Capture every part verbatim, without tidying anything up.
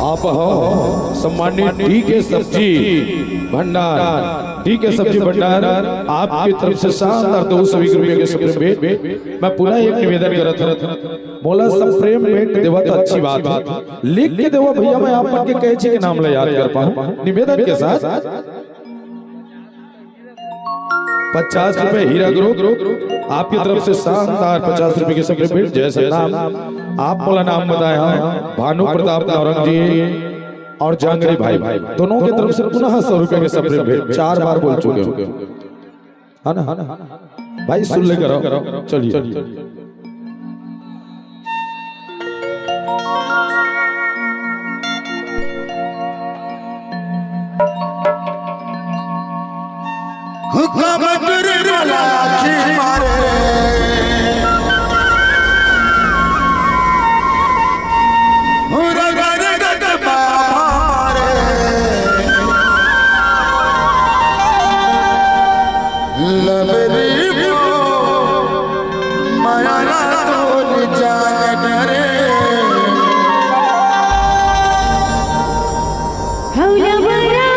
आप हो सम्मानित डी के सब्जी भंडार, डी के सब्जी भंडार, आपकी तरफ से शानदार दो सौ एक रुपए के सुप्रीम भेंट। मैं पुनः एक निवेदन करत हूँ, मोला सब प्रेम भेंट देवा तो अच्छी बात है, लिख के देवा भैया, मैं आप मन के कहे के नाम ला याद कर पाऊँ। निवेदन के साथ पचास रुपए हीरा ग्रुप, आपकी तरफ से शानदार पचास रुपए की सुप्रीम भेंट। जय श्री राम। आप मोला नाम बताए हैं, भानु प्रताप नौरंग जी और जांगड़ी भाई, दोनों की तरफ से पुनः सौ रुपए की सुप्रीम भेंट। चार बार बोल चुके हो, है ना? भाई सुन लेकर आओ, चलिए। हुक्म तुर मलाखी मारे, हुरगर गट बाबा मारे, लबरी को माया ना तोर जान डरे। हौला बरारे,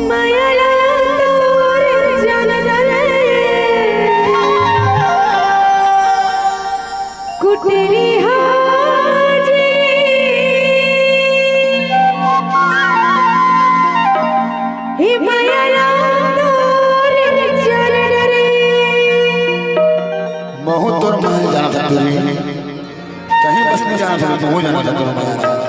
माया ना तोर जान डरे। कुटरी हाजी, हे माया ना तोर जान डरे। महू तोर महल जाना था तुझे, कहीं बस नहीं जाना था, महू जाना था तोर महल।